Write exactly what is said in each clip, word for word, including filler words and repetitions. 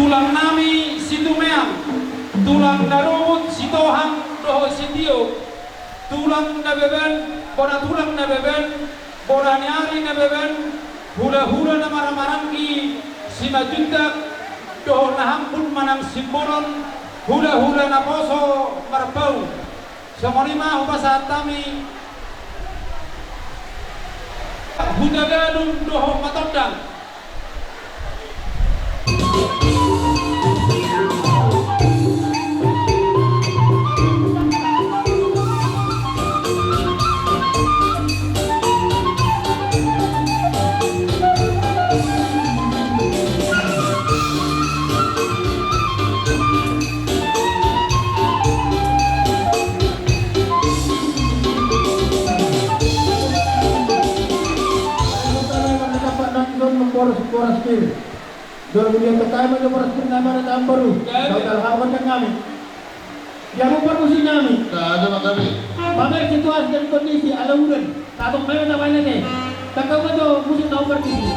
Tulang nami Situmeang, tulang na rubut Sitohang dohot Sitio, tulang na beben, bona tulang na beben, bona ni ari na beben, hulahula na marhahamaranggi, Simanjuntak, dohot na hambun manang Simbolon, hulahula naposo marpaung. Songon i ma hupasahat hami Hutagalung dohot Matondang. Boras, boras pir. Dua ribu dia tekai ma jo boras pir nama na tambah ru. Kau telah kau kandang kami. Dia mau permusi kami. Nah, ada mak kami. Pamer situasi dan kondisi ala udan. Tabok meme na baen ate. Tangkap ma jo musik na oper di sini.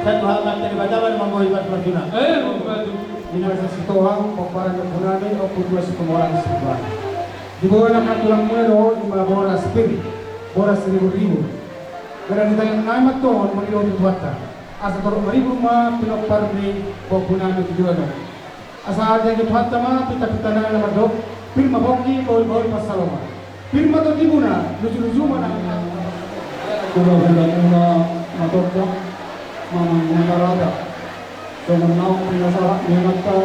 Sai Tuhan ma Debata ma na mambohi batu-batuna. Eh, batu-batu. Di na masa sitohang, pomparan ni ompunami, Ompu Tuan Sitohang Situmorang. Diboan angka tulangmuna do, ima boras pir, boras ribu-ribu. Gabe di tangan nami ma antong, mangidoti Tuhanta. Asa torop maribur ma pinompar ni ompunami tujuan. Asa diajari Tuhanta ma pinta-pinta nami na mandok, pir ma pongki, bahul-bahul pansalongan. Pir ma tondimuna, luju-luju ma nang. Hula-hulamuna, matonda, mamang na marada. Songon naung pinasahat ni amanta,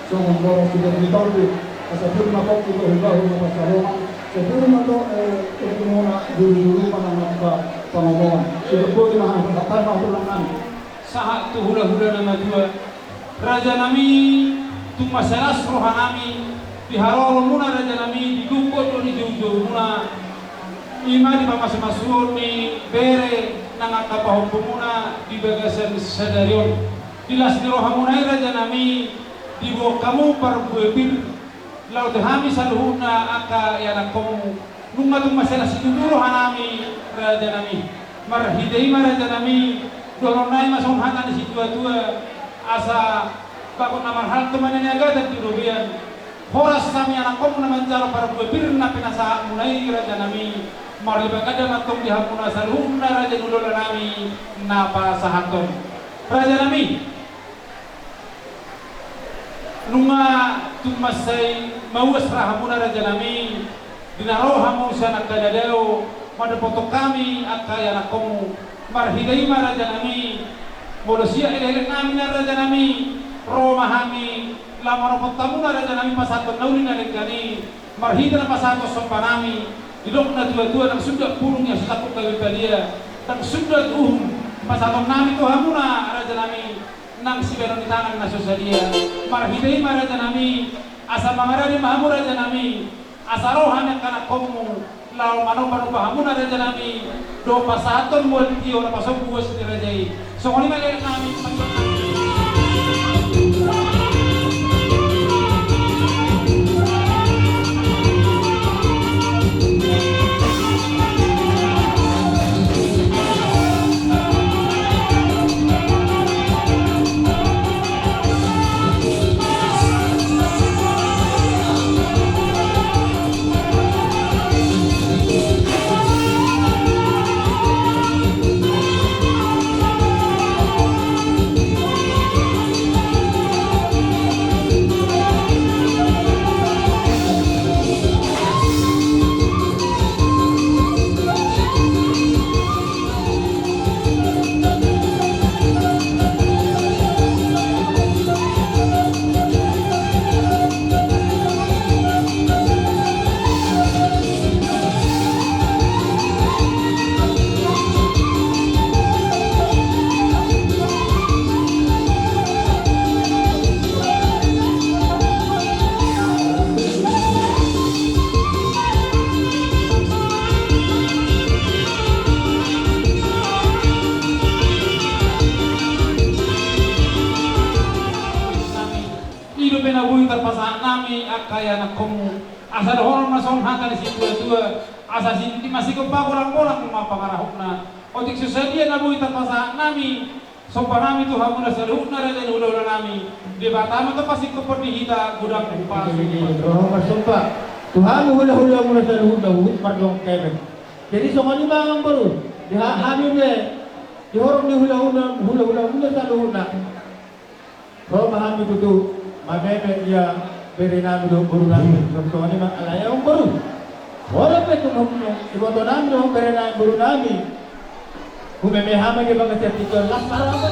songon boras sigaar ni tondi. Asa pir ma pongki, bahul-bahul ma pansalongan. Asa pir ma to, eh, tondimuna, luju-luju ma nang angka pangomoan. Sidok boti ma hata, hata ma tulang nami. Sahat tu hula-hula na matua. Rajanami, tung mansai las rohanami di haroromuna rajanami, di gokhon dohot di joujoumuna, ima di pamasu-masuon ni bere nang angka pahompumuna di bagasan sadari on. Di las ni rohamuna i rajanami, diboan hamu parbue pir, laho tu hami saluhutna angka ianakkonmu. Nunga tung mansai las situtu rohanami rajanami. Marhite i ma rajanami, dohononnami ma songon hata ni situa-tua, asa bagot na marhalto ma na niagatan tu robean. Horas hami anakkonmu na manjalo parbue pir na pinasahatmuna i rajanami. Marlipat ganda ma antong di hamuna saluhutna raja ni hula-hulanami na pasahathon. Rajanami, nunga tung mansai mauas rohamuna rajanami, di na ro hamu sian angka na dao, mandapothon hami angka ianakkonmu. Marhite i ma rajanami, molo sian elek-eleknami na rajanami, ro ma hami laho manopot hamuna rajanami pasahathon na uli na denggan i. Marhite na pasahathon sombanami, didok na tua-tua, ndang sundat bulung ia so sangkut gabe padia, ndang sundat uhum pasahatonnami tu hamuna rajanami, nang sibahenon ni tangan na so sadia. Marhite i ma rajanami, asa mangarade ma hamu rajanami, asa ro hami angka anakkonmu, laho manomba-nomba hamuna rajanami, dohot pasahathon mual tio na pasombu uas ni raja i. Songon i ma elek-eleknami. I dope na boi tarpasahat nami angka ianakkonmu. Asa dohonon ma songon hata ni situa-tua, asa sinti masingkop pagolang-golang ma pangarahutna. Otik so sadia na boi tarpasahat nami, somba nami tu hamuna saluhutna raja ni hula-hula nami. Debata ma tong pasingkophon di hita godang pasupasu. Roha marsomba tu hamu hula-hula muna saluhutna, huhut mardongan kebeng. Jadi songon i ma amang boru, di ha-, hami be di horong ni hula-hula, hula-hula muna saluhutna. Ro ma hami tutu mameme ia bere nami dohot boru nami. Songon i ma alai amang boru. Olo pe tung iboto nami dohot bere nami, boru nami. Humeme hami di bagasan tintu las ma roha.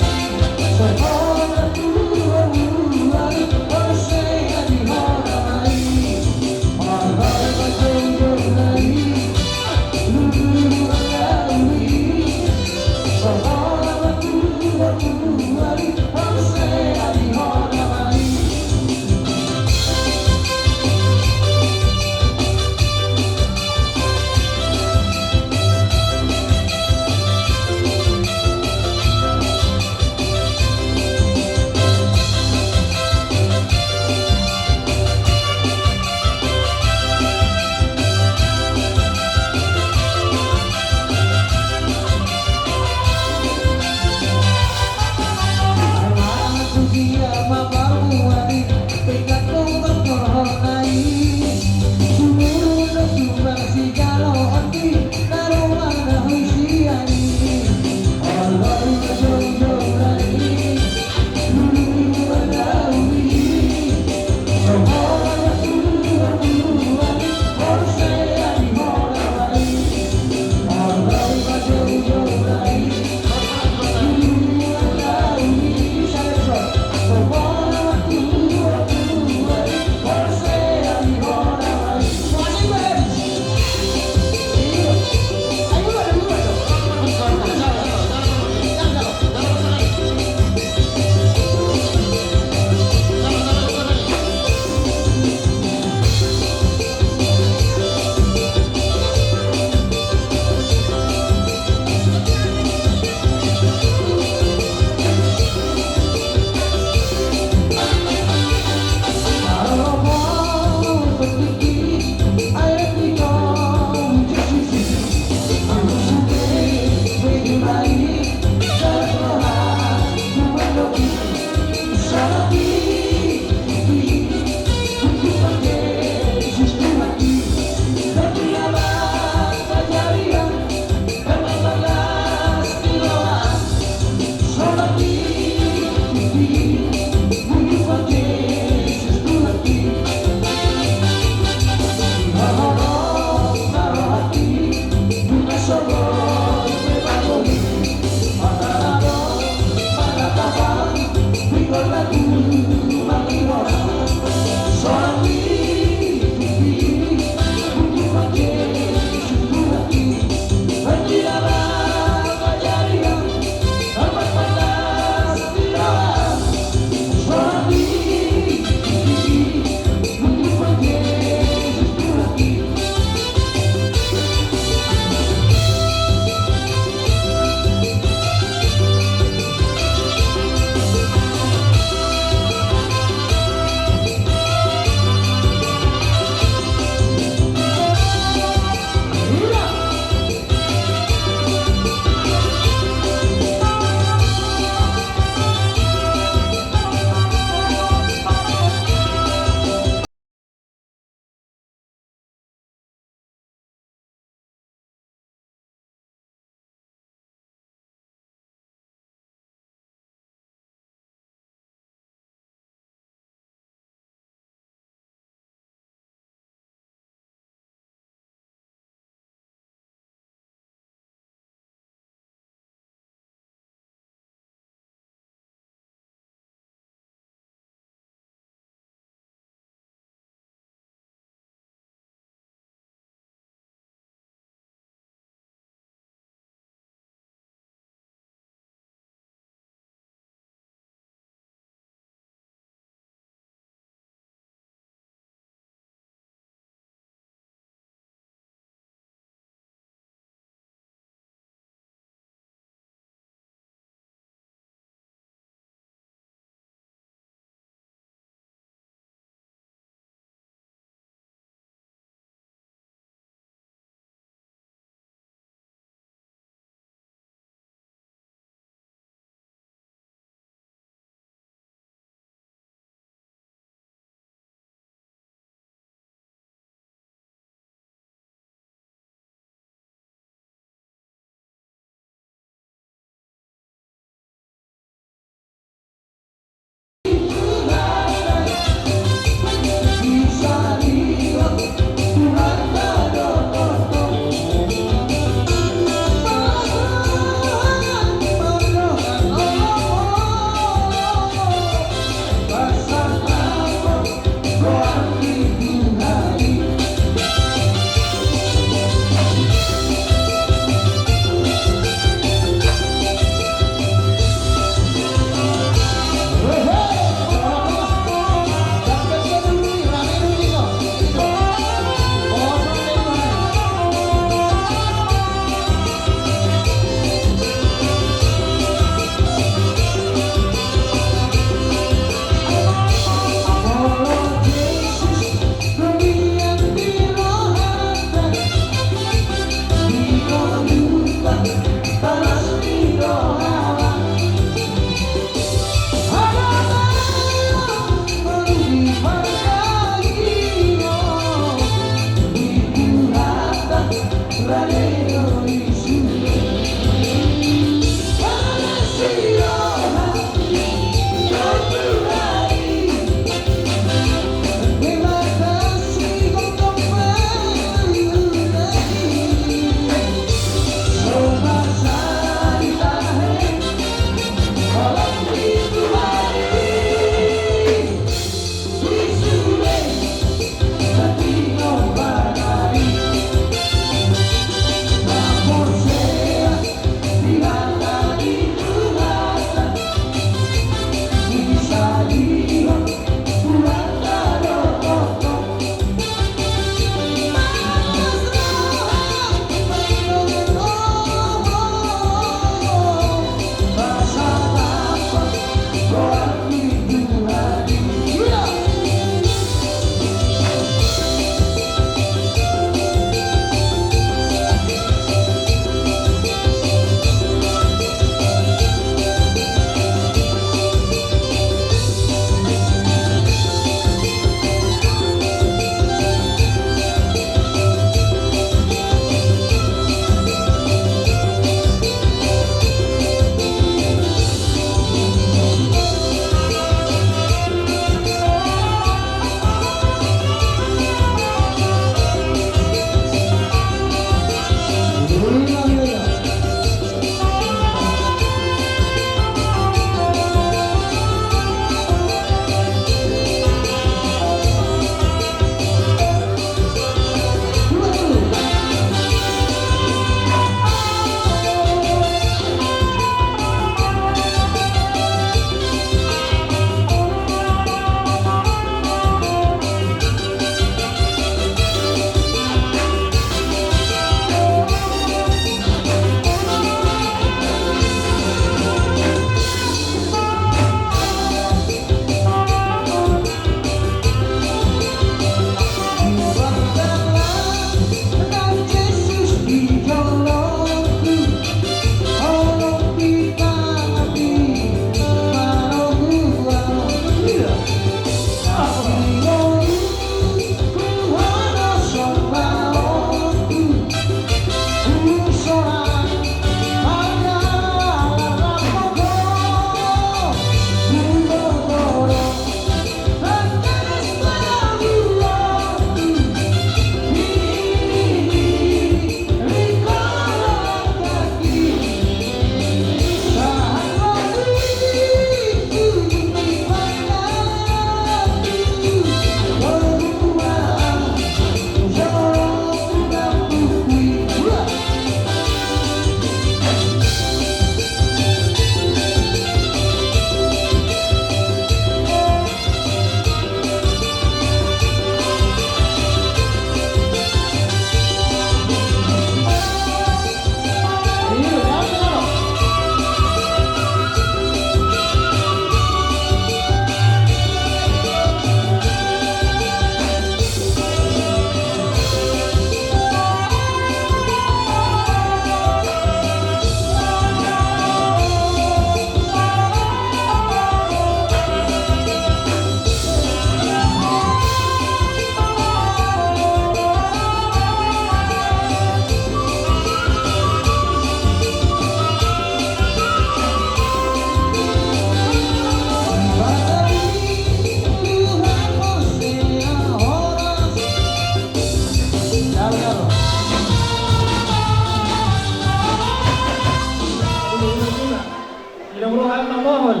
Di na molo hami mamohon,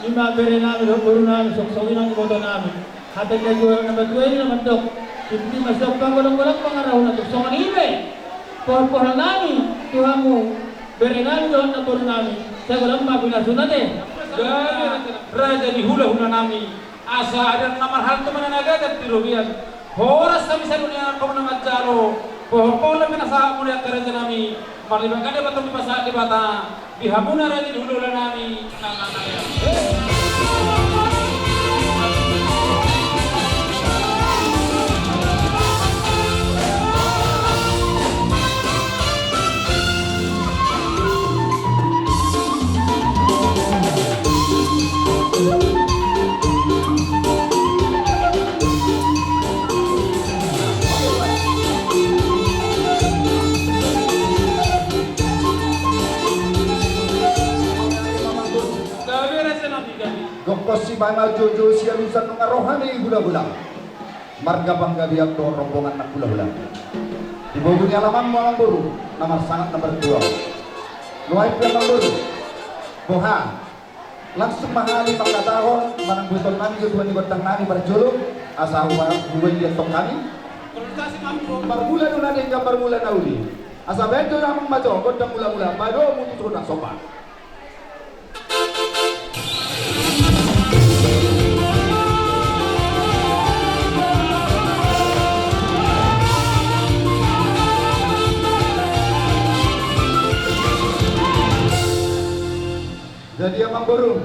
i ma bere nami dohot boru nami, songon i nang iboto nami. Hata ni natuatua i na mandok, tingki ma sian panggolang-golang pangarahutna, tung songon i pe pohon-pohon nami tu hamu bere nami dohot namboru nami, sai godang ma pinasuna te. Gabe raja ni hulahula nami. Asa adong na marhalto ma na gagat di robean. Horas hami saluhutna angka na manjalo pohon-pohon na pinasahatmuna, angka raja nami. Marlipat ganda ma antong dipasahat Debata di hamuna raja ni hulahula nami. Gokhon sibaen ma joujou sialusan nunga ro hami hulahula. Marga Panggabean dohot rombongan na hulahula. Di bogu ni alamanmu amangboru, na marsangap na martua. Nuaeng pe amangboru. Boha. Langsung ma hami mangkatahon, manang buaton nami jo tuan ni gondang nami parjolo, asa hubaen liat tong hami. Marmula do na denggan marmula na uli. Asa baen do damang ma jo gondang mulamula, baen do mutu tu gondang somba. Jadi amangboru,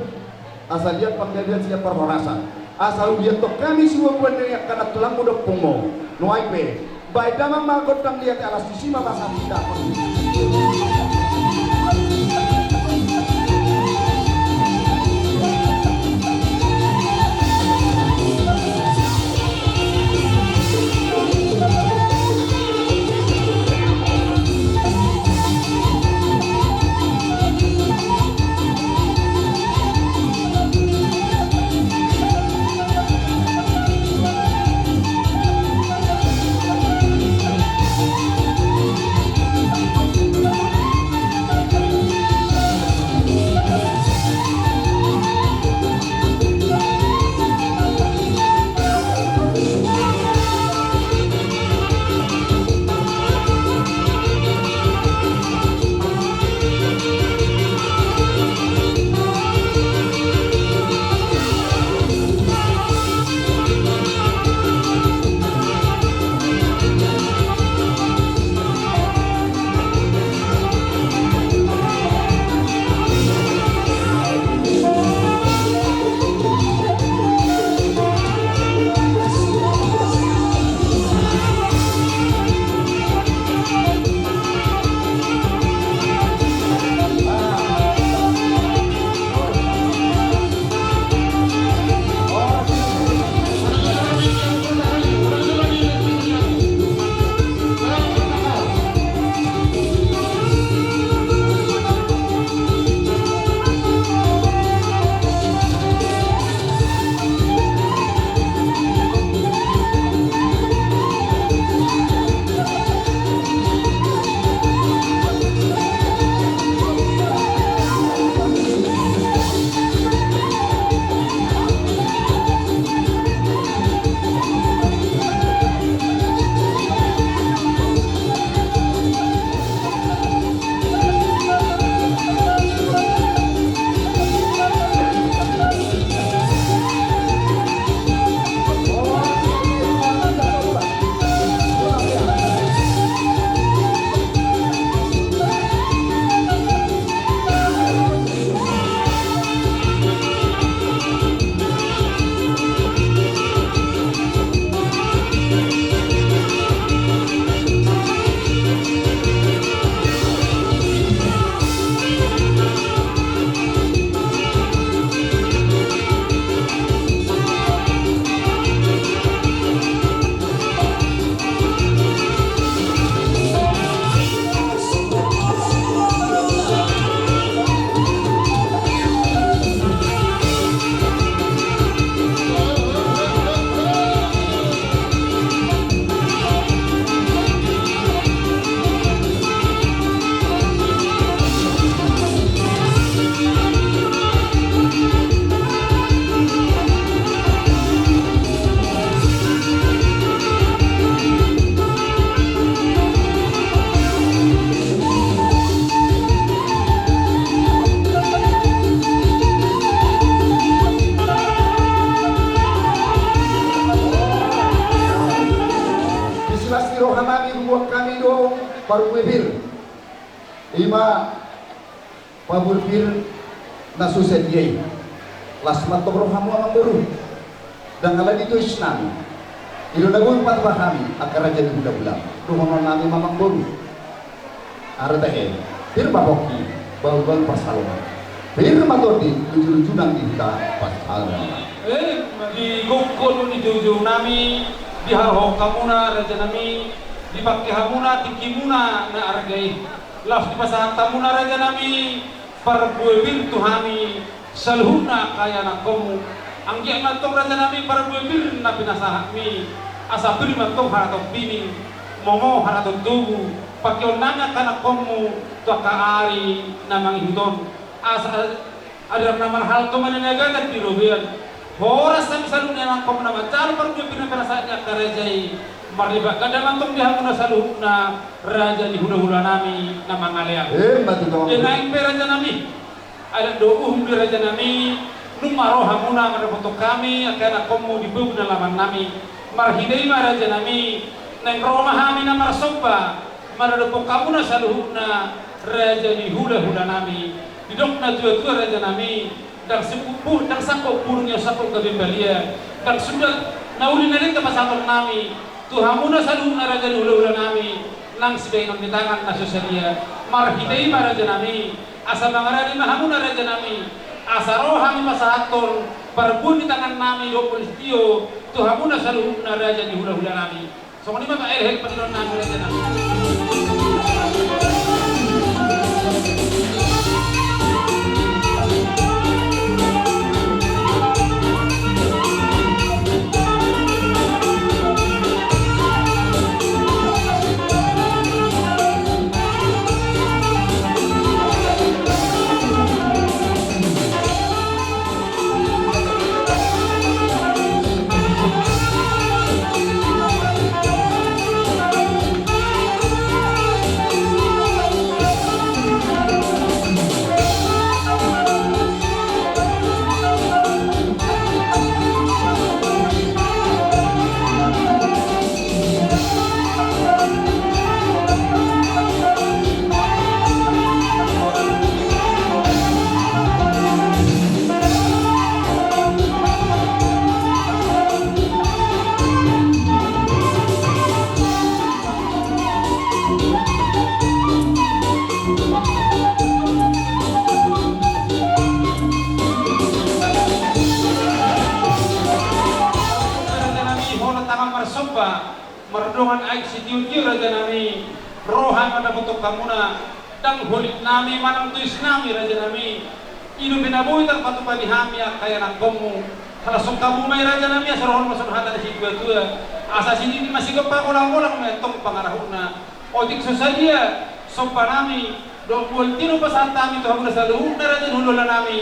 asa liat Panggabean sian parhorasan. Asa huliat tong hami sibuanbuan ni angka nantulangmu dohot ompungmu. Nuaeng pe, baen damang ma gondang liat, alas disi ma basa hita. Parbue pir, ima parbue pir na so sadia i. Las ma antong rohamu amangboru. Ndang ala ditois nami. I do na boi patupa hami angka raja ni hulahula. Dohonon nami ma amangboru. Arta he, pir ma pongki, bahulbahul pansalongan. Pir ma tondi, lujuluju nang di huta pansalongan. Eh, di gokhon ni joujou nami, diharohon hamuna raja nami, dipangke hamuna tingkimuna na arga i. Laos dipasahat hamuna raja nami, parbue pir tu hami, saluhutna angka ianakhonmu. Anggiat ma antong raja nami parbue pir na pinasahatmi, asa pir ma antong haraton pining, momo haraton tubu, pangkeon nami angka ianakhonmu, tu angka ari na mangihut on. Asa, adong na marhalto ma na niagatan di robean. Horas hami saluhutna ianakhonmu na manjalo parbue pir na pinasahat ni angka raja i. Marlipat ganda ma antong di hamuna saluhutna raja ni hulahula nami na mangalean. Eh, mati dong. Di naeng pe raja nami. Adat do uhum di raja nami, nunga ro hamuna mandapothon hami angka ianakhonmu di pogu na laman nami. Marhite i ma raja nami, naeng ro ma hami na marsomba, mandapothon hamuna saluhutna raja ni hulahula nami. Didok na tuatua raja nami, ndang sangkot bu-, ndang sangkot burung ia sangkot gabe balia, ndang sundat na uli na denggan pasahaton nami tu hamuna saluhutna raja ni hulahula nami, nang sibahenon ni tangan na so sadia. Marhite i ma raja nami, asa mangaradi ma hamuna raja nami, asa ro hami pasahathon parbue ni tangan nami dohot bolis tio tu hamuna saluhutna raja ni hulahula nami. Songon i ma elehel pangidoan nami raja nami. Raja nami, holan tangan marsomba, mardongan aek sitiotio raja nami, ro hami mandapothon hamuna, ndang holit nami manang tois nami raja nami. I do pe na boi tarpatupa ni hami angka ianakhonmu. Halason hamu ma i raja nami, asa rohon ma songon hata ni situatua. Asa sititi ma sigompa, golanggolang ma i antong pangarahutna. Otik so sadia somba nami dohot bual tio pasahat hami tu hamuna saluhutna raja ni hulahula nami.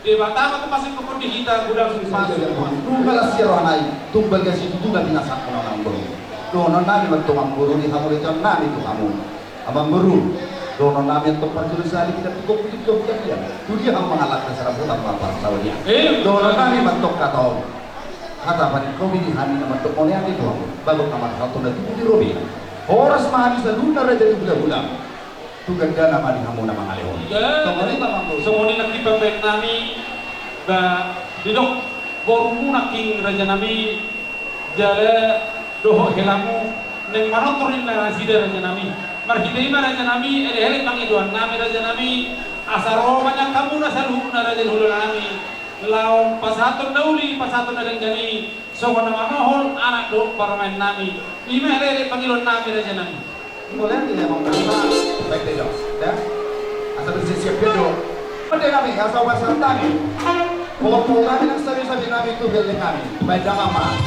Debata ma tu pasik pokon di hita gudang sumpas. Nunga las ia roha nai, tung bagas situtu na pinasahat muna amangboru. Dohonon nami ma antong amangboru di hamu, dohonon nami tu hamu. Amangboru, dohonon nami antong parjolo sahali kita tu gokhon tu gokhon dia. Tu dia hamu mangalangka sarabutan ma parsaulian. Eh. Dohonon nami ma antong hata on. Hata paningkomi di hami na mandok mauliate tu hamu. Bagot na marhalto na tubu di robean. Horas ma hami saluhutna raja ni hulahula. Tu gandana ma di hamu na mangalehon. Songon i ma amangboru. Songon i nangkin pambaen nami, ba, didok borumu nangkin raja nami, jala dohot helamu, naeng manortor ninna nasida raja nami. Marhite i ma raja nami, elehele pangidoan nami raja nami, asa ro ma nian hamuna saluhutna raja ni hulahula nami, laho pasahathon na uli, pasahathon na denggan i, songon na mamohol anak dohot parumaen nami. I ma elehele pangidoan nami raja nami. Mulai ni memang baik deh, Jok. Ya. Asa bersih-siap ya, Jok. Mende nami, asa upasan nami. Pokok-pokok nami, nang sabi-sabi nami, tu beli nami. Baik, jangan, Mas.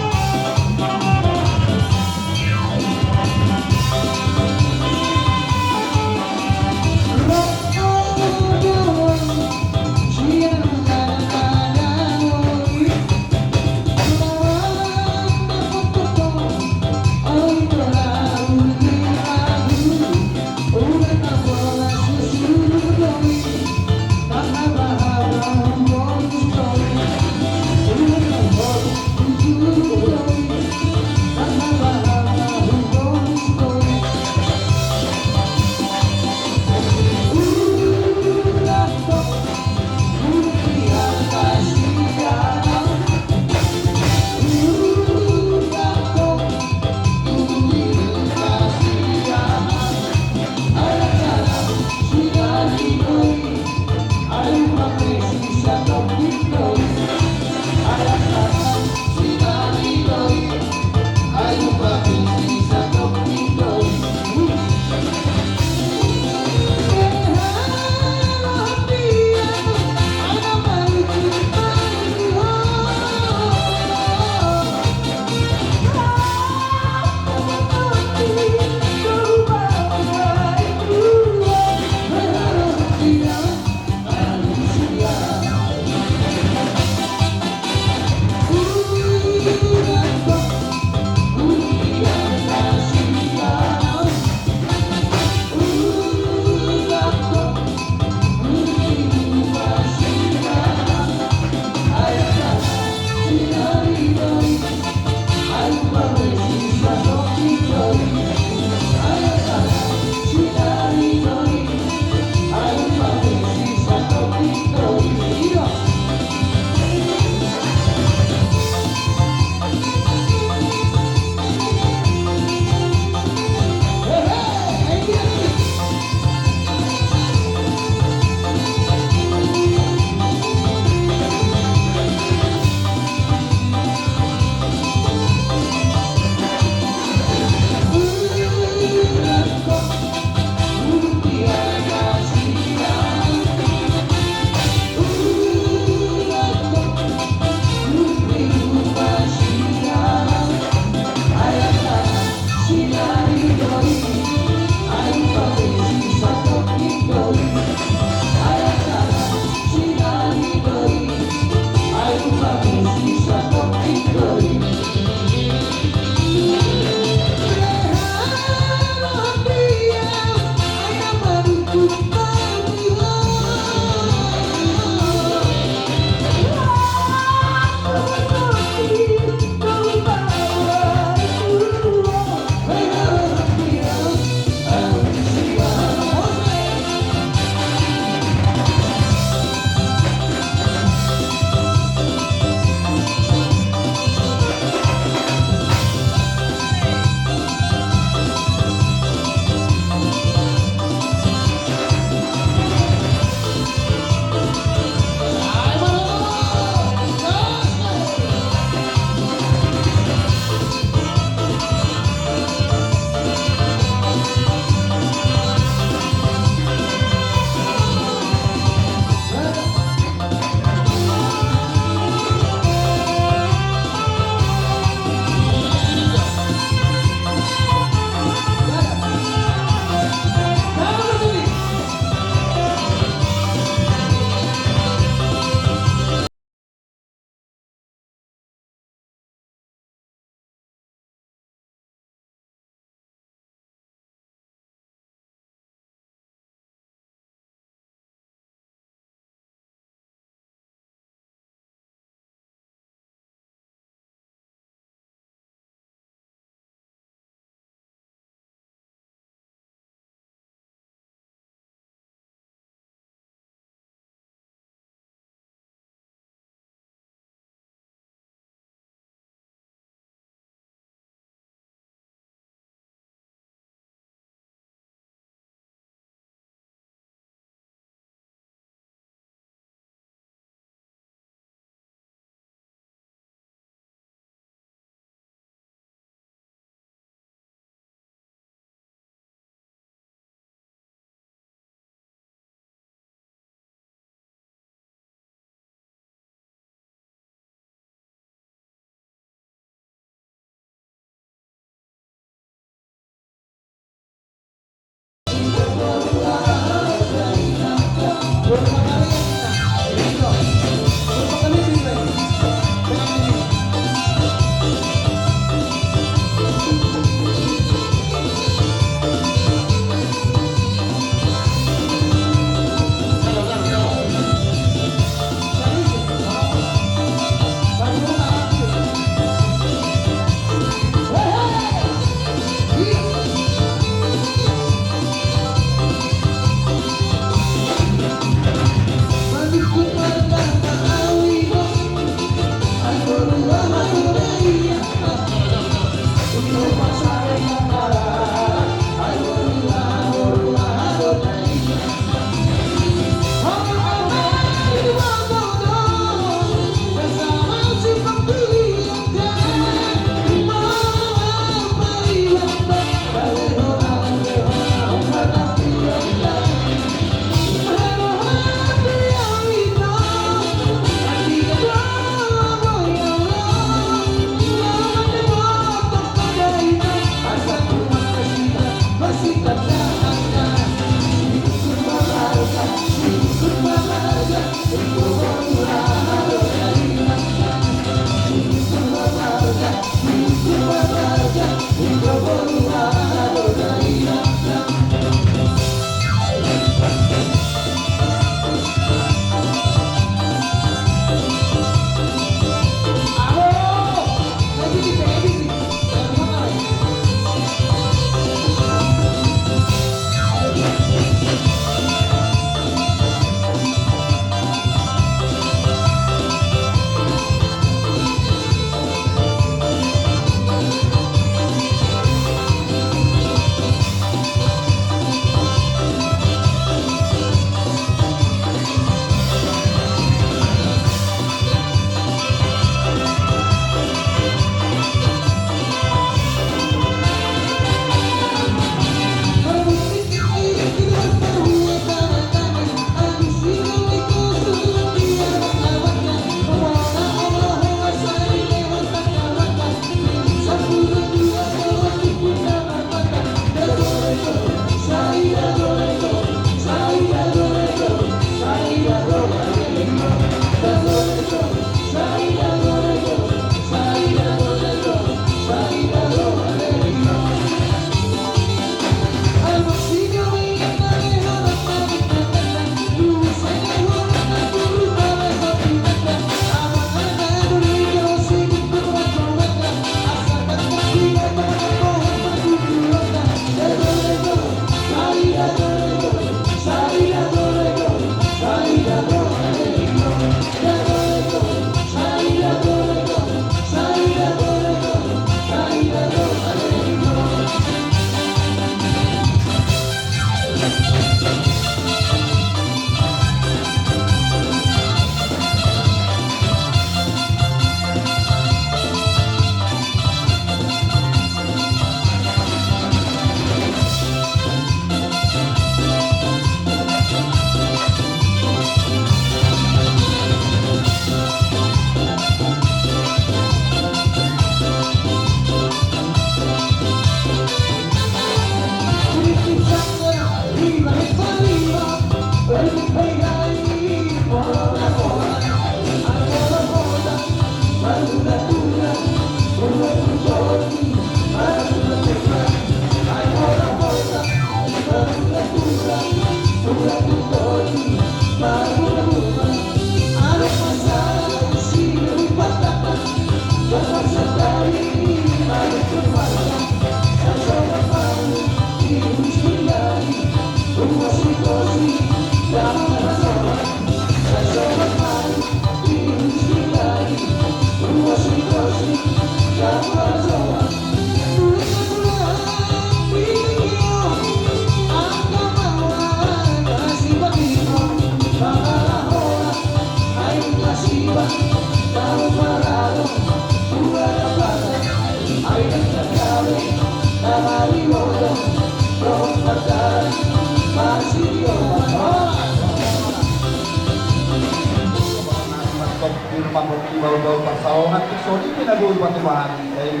Bau-bau parsaongan tu sori pe na boi patupa hami, sai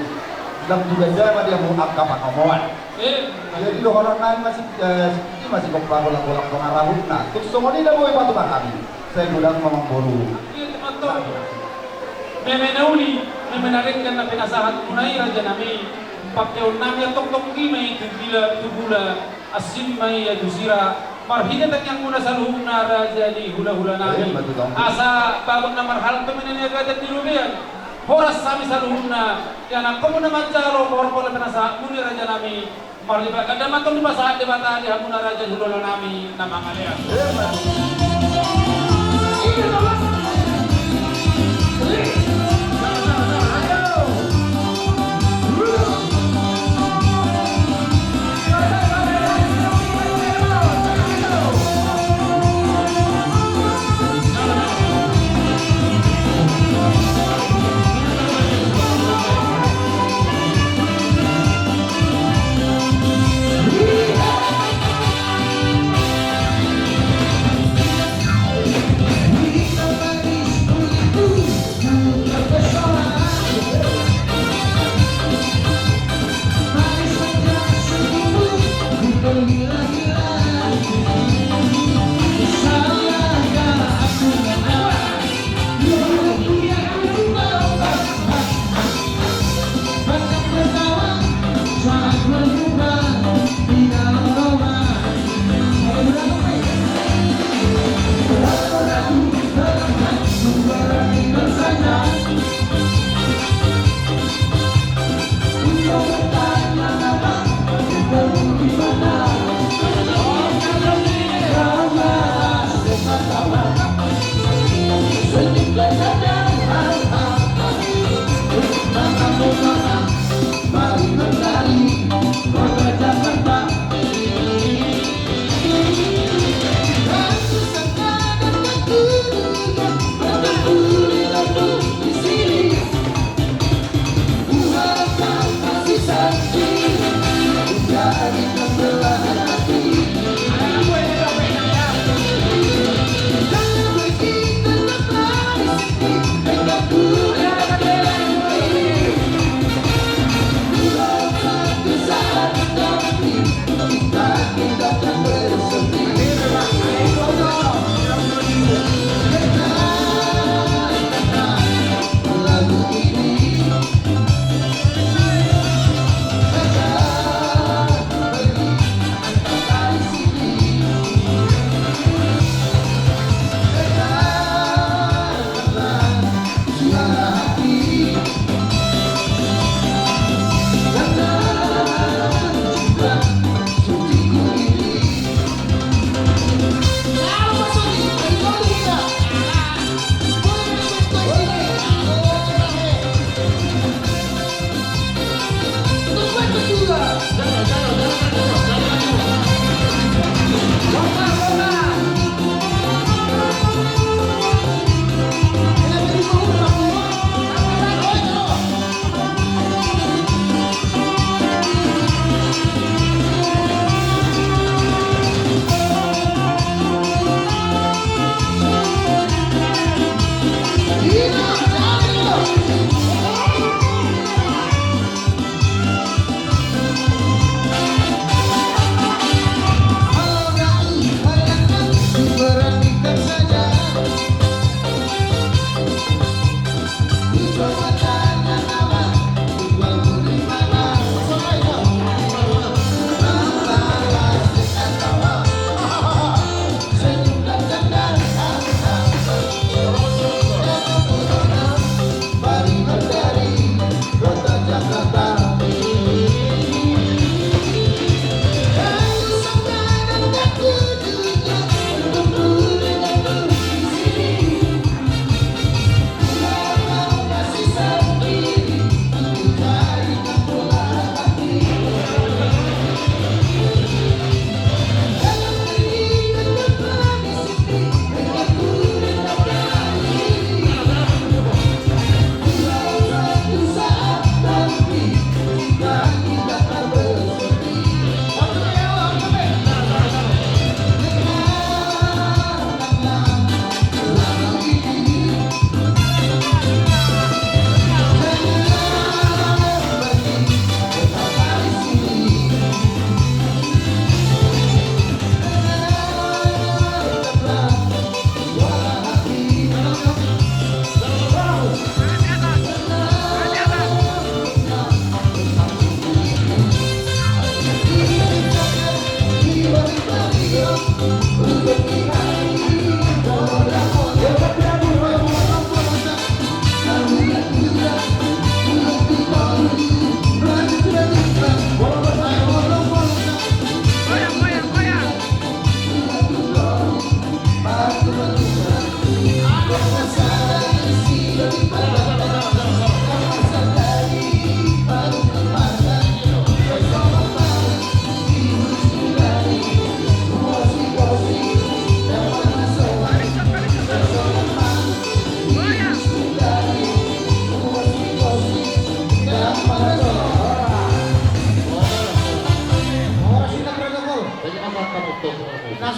lam tu gaja ma di hamu angka pangomoan. Eh, jadi dohonon nami masih, eh, sipiti masih kok pagolak-golak pangarahutna. Tung songon i na boi patupa hami, sai godang ma amangboru. Iya, teman-teman. Meme na uli, meme na denggan na pinasahat muna i raja nami. Pakeon nami antong tonggi ma i tu gila, tu gula. Asing ma ia tu sira, marhite tangiang muna saluhutna raja ni hula-hula nami. Asa bagot na marhalto mena ni agatan di robean. Horas hami saluhutna, ia nangkon muna manjalo, horas pola pinasahat muna raja nami. Marlipat ganda ma antong dipasahat Debata di hamuna raja ni hula-hula nami, na mangalean.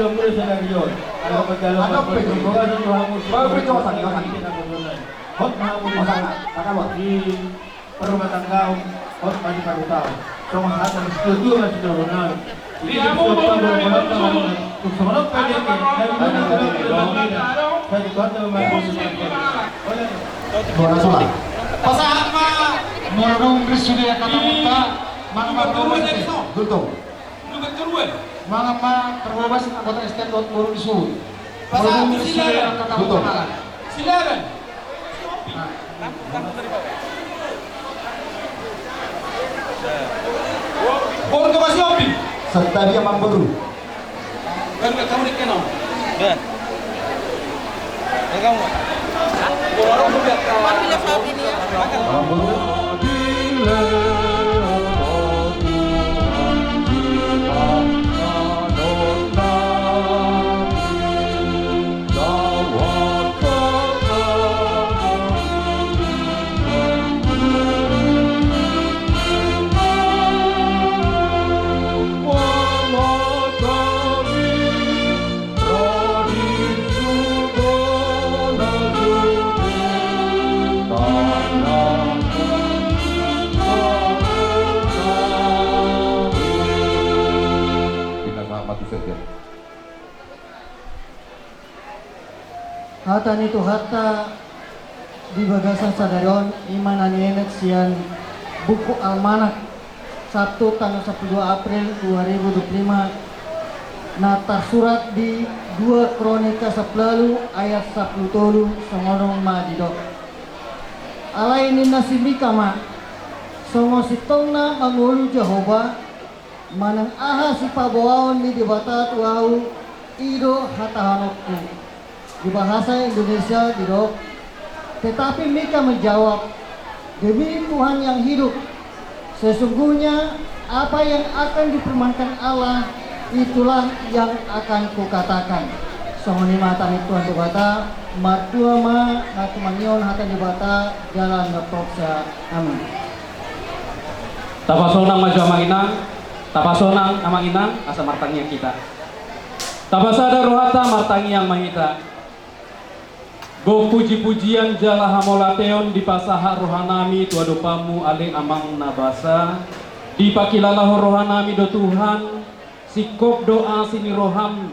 dua pulu sadari on. Ala pajalo. Ada apa itu? Baru itu, Hasan, Hasan. Hot ma hamu di, Hasan, Hasan. Di rumah tangga, hot ma di parhutang. Songon hata ni situa-tua ma situa. Pasahat ma. Molo dung ris sude angka tamuta, manang ma terhobas. Manang ma terhobas anggota S T dohot boru ni suhut. Molo dung ris sude angka tamuta. Silakan. Borgo Basiopi. Santabi amangboru. Kan kamu di keno. Ya. Kamu. Pinasahat ma tu sekjen. Hata ni Tuhanta di bagasan sadari on, i ma na nienet sian buku Almanak, Sabtu tanggal sampulu dua April dua ribu dua puluh lima, na tarsurat di dua Kronika sampulu ualu ayat sampulu tolu, songon on ma didok. Alai ninna si Mika ma, songon sintongna mangolu Jahowa, manang aha sipaboaon ni Debata tu ahu, i do hatahononku. Di bahasa Indonesia didok, tetapi Mika menjawab, demi Tuhan yang hidup, sesungguhnya apa yang akan difirmankan Allah, itulah yang akan kukatakan. Songon i ma hata ni Tuhan Debata, martua ma na tumangihon hata ni Debata jala na porsea. Amin. Tapasonang ma jo amang inang, tapasonang amang inang, asa martangiang hita. Tapasada rohanta martangiang ma hita. Gok puji-pujian jala hamauliateon dipasahat rohanami tu adopanmu ale Amang na basa, dipakilala ho rohanami do Tuhan, singkop do asi ni roham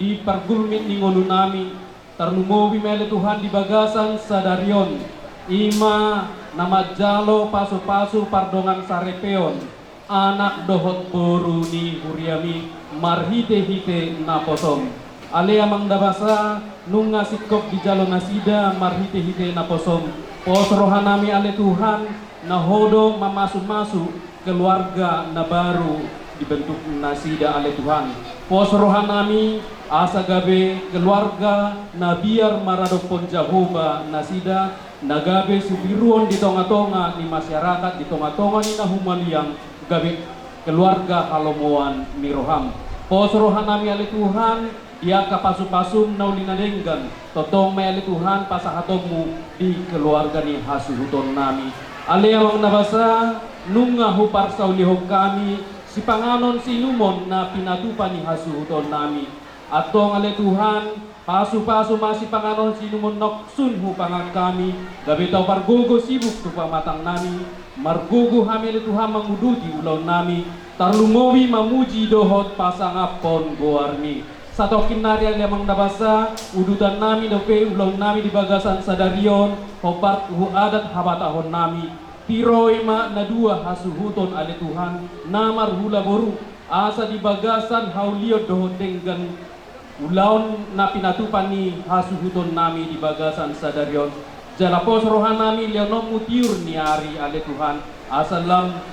di pargulmit ni ngolunami, tarlumobi ma ale Tuhan di bagasan sadari on, i ma na manjalo pasu-pasu pardongansaripeon, anak dohot boru ni huriami marhite-hite naposom. Ale Amang na basa, nunga singkop dijalo nasida marhite-hite naposom. Pos rohanami ale Tuhan, na ho do mamasu-masu keluarga na baru dibentuk nasida ale Tuhan. Pos rohanami asa gabe keluarga na biar maradophon Jahowa nasida, na gabe sibiruon di tonga-tonga ni masyarakat, di tonga-tonga ni na humaliang, gabe keluarga halomoan ni roham. Pos rohanami ale Tuhan, di angka pasu-pasum na uli na denggan, tongtong ma i ale Tuhan pasahatonmu di keluarga ni hasuhutonnami. Ale Amang na basa, nunga huparsaulihon hami sipanganon siinumon na pinatupa ni hasuhutonnami. Antong ale Tuhan, pasu-pasu ma sipanganon siinumon na sun hupangan hami, gabe tau pargogo sibuk tu pamatangnami, margogo hami ale Tuhan manguduti ulaonnami, tarlumobi mamuji dohot pasangaphon goarmi. Satongkin nari ale Amang na basa, udutannami dope ulaonnami di bagasan sadari on, hombar tu adat habatahonnami. Tiroi ma na dua hasuhuton ale Tuhan, na marhula boru, asa di bagasan haulion dohot denggan ulaon na pinatupa ni hasuhutonnami di bagasan sadari on. Jala pos rohanami lehononmu tiur ni ari ale Tuhan, asa lam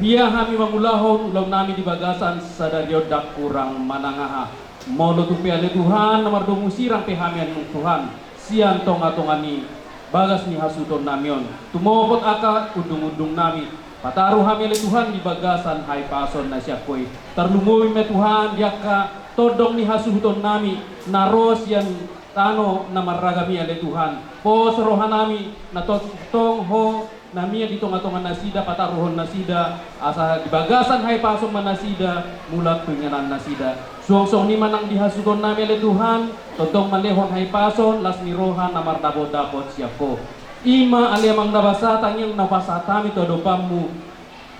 ria hami mangulahon ulaonnami di bagasan sadari on ndang hurang manang aha. Molo tung pe ale Tuhan, na mardomu sirang pe hami annon Tuhan, sian tonga-tonga ni bagas ni hasuhutonnami on, tumopot angka undung-undungnami, pataru hami ale Tuhan di bagasan hahipason na sian Ho i. Tarlumobi ma Tuhan di angka tondong ni hasuhutonnami na ro sian tano na marragam i ale Tuhan. Pos rohanami na tongtong Ho na mian di tonga-tonga nasida, pataruhon nasida, asa di bagasan hahipason ma nasida mulak tu inganan nasida. Suang songon i ma nang di hasuhutonnami ale Tuhan, tongtong ma lehon hahipason, las ni roha na mardapot-dapot sian Ho. I ma ale Amang na basa tangiang na hupasahat hami tu adopanmu.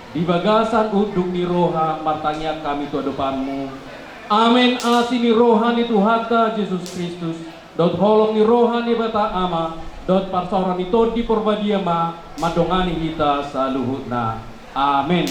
Di bagasan unduk ni roha martangiang hami tu adopanMu. Amen. Asi ni roha ni Tuhanta Jesus Kristus, dohot holong ni roha ni Debata Ama, dohot parsaoran ni Tondi Porbadia ma mandongani hita saluhutna. Amen.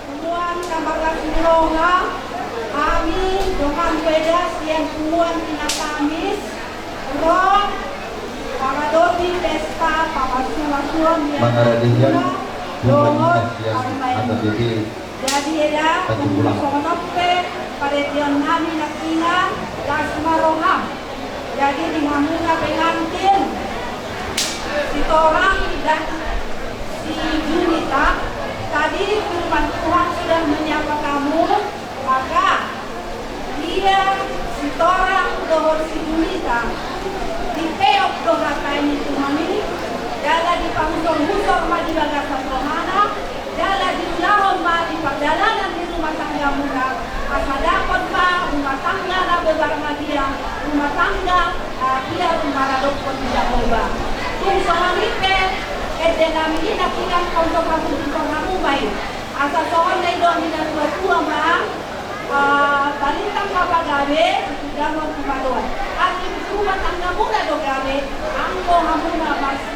Punguan na marlas ni roha, hami dongan weda sian punguan Tina Kamis, ro maradopi pesta pamasumasuon ni Mangaradihian punguan Tina sian Ata Bebe. Jadi eda, songon on pe, pareteon nami nangkinan, las ma roham. Jadi di hamuna pengantin, si Torang dan si Junita, tadi firman Tuhan sudah menyapa kamu, maka ia, si Torang dohot si Junita, dipeop do hata ni Tuhan i, jala dipahusor-husor ma di bagasan rohana, jala diulahon ma di pardalanan ni rumah tanggamuna, asa dapot ma rumah tangga na berbahagia, rumah tangga, ah, ia rumah na didok Jahowa. Tung songon i pe, ende nami i nangkinan, pausok hamu, pausok hamu ma i. Asa songon na nidok ni natuatua ma, ah, balintang ma pagabe, damang tu manoan. Arti rumah tanggamuna do gabe, anggo hamuna mas-